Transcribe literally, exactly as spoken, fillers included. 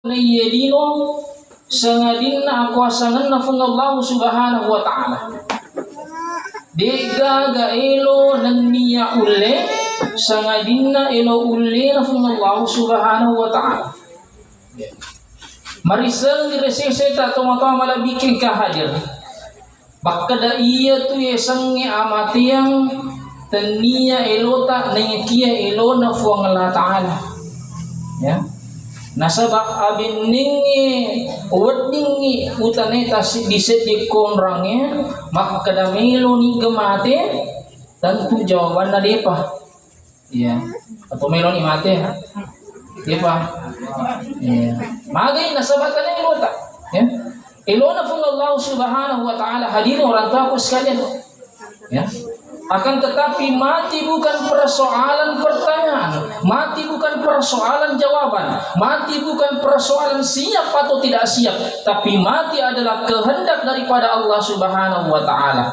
Naiya lino sangadinna akuasangenna Puang Allah Subhanahu wa Ta'ala. De'gaga elo nennia ulle sangadinna elo ullena Puang Allah Subhanahu wa Ta'ala. Mariseng di resese ta tomatoa malabbikin ka hadir. Makkeda iyatu yasengnge amateang tennia elota naiyakia elona Puang Allah Ta'ala. Ya. Nasaba abenningnge weddingngi utanae tasseddi-seddi konrangnge makkeda meloni gemate, tentu jawabanna depa. Iya. Atau meloni mate? Iya, Pak. Iya. Magai nasaba tane elota. Ya. Elona Puang Allah Subhanahu wa Ta'ala, hadirin orang tuaku sekalian. Ya. Akan tetapi mati bukan persoalan pertanyaan, mati bukan persoalan jawaban, mati bukan persoalan siap atau tidak siap, tapi mati adalah kehendak daripada Allah Subhanahu wa Ta'ala.